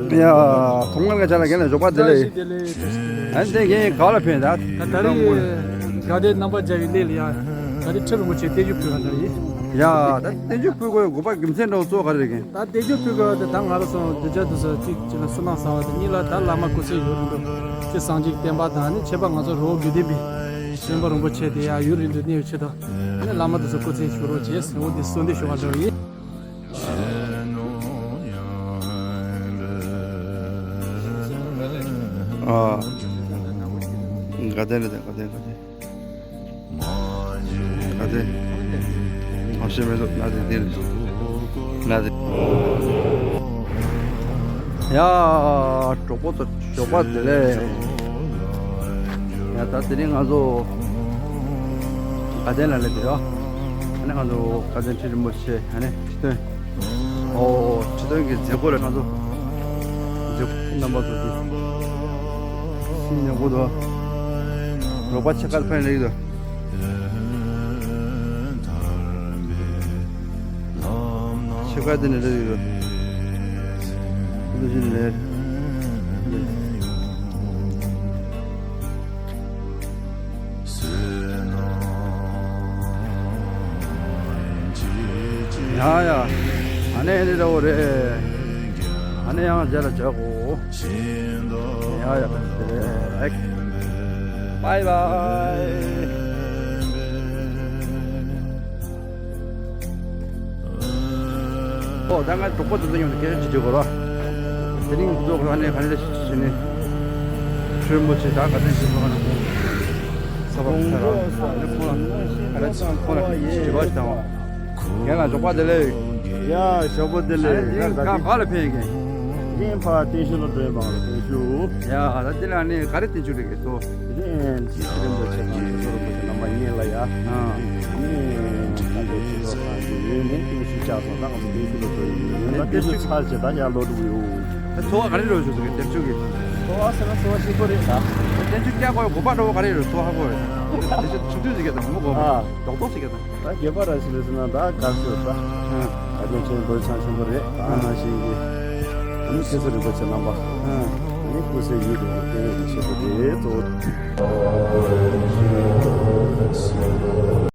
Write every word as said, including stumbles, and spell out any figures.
ཡ། ཐོག་མར་ང་ཅག་ལ་རྒན་ལགས་འབྱོར་པ་བདེ་ལེགས། བཀྲ་ཤིས་བདེ་ལེགས། བཀྲ་ཤིས་བདེ་ལེགས། ཨ་ནི་དེ་རྒན་ག་ལ་ཕེབས་ད། ད་ད་རེས་དགའ་ལྡན་རྣམ་པར་རྒྱལ་བའི་གླིང་ལ་ཡ། ད་རེས་ཁྲི་རིན་པོ་ཆེ་བརྟན་བཞུགས་ཕུལ་བ་ད་རེད། ཡ། ད་བརྟན་བཞུགས་ཕུལ་དགོས་དགོས་པ་རྒྱུ་མཚན་འདྲ་བོ་གཙོ་བོ་ག་རེ་རེད་རྒན། ད་བརྟན་བཞུགས་ཕུལ་དགོས་ད་ད་ང་རང་ཚོ་གདུལ་བྱ་དེ་ཚོ་གཅིག་བྱས་ན་བསོད་ནམས་བསགས་པ་དང་གཉིས་ལ་ད་བླ་མ་སྐུ་ཚེ་ཡུན་རིང་དུ་སྤྱི་སངས་རྒྱས་བསྟན་པ་དང་ནི་ཁྱད་པར་ང་ཚོ་རི་བོ་དགེ་ལྡན་པའི་སེམས་དཔའ་རིན་པོ་ཆེ་དེ་ཡ་ཡུན་རིང་དུ་གནས་པའི་ཆེད་དུ་ནི་བླ་མ་དེ་ཚོ་སྐུ་ཚེ་ཞུ་རོགས་བྱས་ཟེར་འོ་དེ་གསོལ་འདེབས་ཞུ་བ་འདྲ་བོ་ཡིན། ཨ། དགའ་ལྡན་རེད་དགའ་ལྡན་དགའ་ལྡན། དགའ་ལྡན། ཨ་ཤེས་མེད་འདུག་ན་དེ་དེ་རེད་འདུག་ན་དེ། ཡ། གྲོགས་པོ་ཚོ་འབྱོར་པ་བདེ་ལེགས། ཡ་ད་དེ་རིང་ང་ཚོ་དགའ་ལྡན་ལ་སླེབས་ཡོད། ཨ་ནི་ང་ཚོ་དགའ་ལྡན་ཁྲི་རིན་པོ་ཆེ་ཨ་ནི་ཁྲི་སྟོན། ཨོ་ཁྲི་སྟོན་གྱི་མཛད་སྒོ་ལ་ང་ཚོ་མཛད་སྒོ་རྣམ་པ་ཚོ་དེ་སྲིད་ཉོ་གོ་དོ། རོགས་པ་ཆེ་ཁར་ཕན་ལེགས་དོ། ཆེ་ཁར་དེ་ནས་ལེགས་དོ། དེ་བཞིན་ལེགས། ཡ་ཡ། ཨ་ནེ་ཨ་ནེ་ར་འོ་རེད། ཨ་ནེ་ཡང་རྒྱ་ལ་བྱ་གོ། ཡ་ཡ། བཀྲ་ཤིས་བདེ་ལེགས། བའི་བའི། ཨོ་ད་ང་གྲོགས་པོ་དེ་ཚོ་མཉམ་དུ་སྐད་ཆ་བྱེད་དུས་གོ་ར། དེ་རིང་འཛོགས་ལ་ནས་ག་ནས་ཞིག་བྱས་ནས། ཁྲི་རིན་པོ་ཆེ་ད་ག་ཚོད་ཞིག་ལོག་ནས་ཁོང་ས་བབ་ས་ར་ཁོང་ལ་ག་རེ་ཁོང་ལ་དྲི་བ་ཞིག་བཏང་བ། རྒན་ལགས་འབྱོར་པ་བདེ་ལེགས། ཡ་ཞོགས་པ་བདེ་ལེགས། ད་དེ་རིང་ག་ག་ལ་ཕེབས་ཀྱི། རྒན་ཕ་བརྟན་བཞུགས་ལ་འགྲོ་ཡིན་པ་ང་ལ་བརྟན་བཞུགས། ཡ་ད་དེ་ལ་ནི་ག་རེ་བརྟན་བཞུགས་རེད་གི་ཏོ། དེ་ནས་ཁྲི་རིན་པོ་ཆེ་དང་ཁྲི་ཟུར་རིན་པོ་ཆེ་རྣམ་པ་གཉིས་ལ་ཡ། ཨ་ནི་ང་ཚོ་ཁྲི་ཟུར་ཁང་གི་ཡོད་ནས་བརྟན་བཞུགས་བཅར་སོང་། ད་ང་ཚོ་བརྟན་བཞུགས་ལ་འགྲོ་ཡིན། ད་བརྟན་བཞུགས་ཚར་རྗེས་ད་ཡར་ལོག་འགྲོ་གི་ཡོད། ད་ཚོར་བ་ག་རེ་རེད་ཞུ་ཟེར་གི་བརྟན་བཞུགས་ཀྱི། ཚོར་བ་ཟེར་ན་ཚོར་བ་སྐྱིད་པོ་རེད་ད། བརྟན་བཞུགས་བསྐྱལ་དགོས་དགོས་པ་འདྲ་བོ་ག་རེ་རེད། ཚོར་བ་ཧ་གོ་རེད། བརྟན་བཞུགས་ཆུང་དུས་ཟེར་གི་ད་མི་གོ་མ། ཨ། རྡོག་རྡོག་ཟེར་གི་ད། ད་རྒྱལ་བ་ར་ཤི་ལེ་ཟེར་ན་ད་དགའ་ཤོས་ད། ཨ། དགའ་ལྡན་ཆེན་པོའི་ཚང་ཆེན་པོ་རེད། ཨ་ནང་བཞིན་གྱི། ཨ་ནི་ཁྲི་ཟུར་རིན་པོ་ཆེ་རྣམ་པ། ཨ་ནི་སྐུ་ཚེ་ཡུན་རིང་དུ་བརྟན་ཡོད་པའི་ཆེད་དུ་རེད་གཙོ་བོ།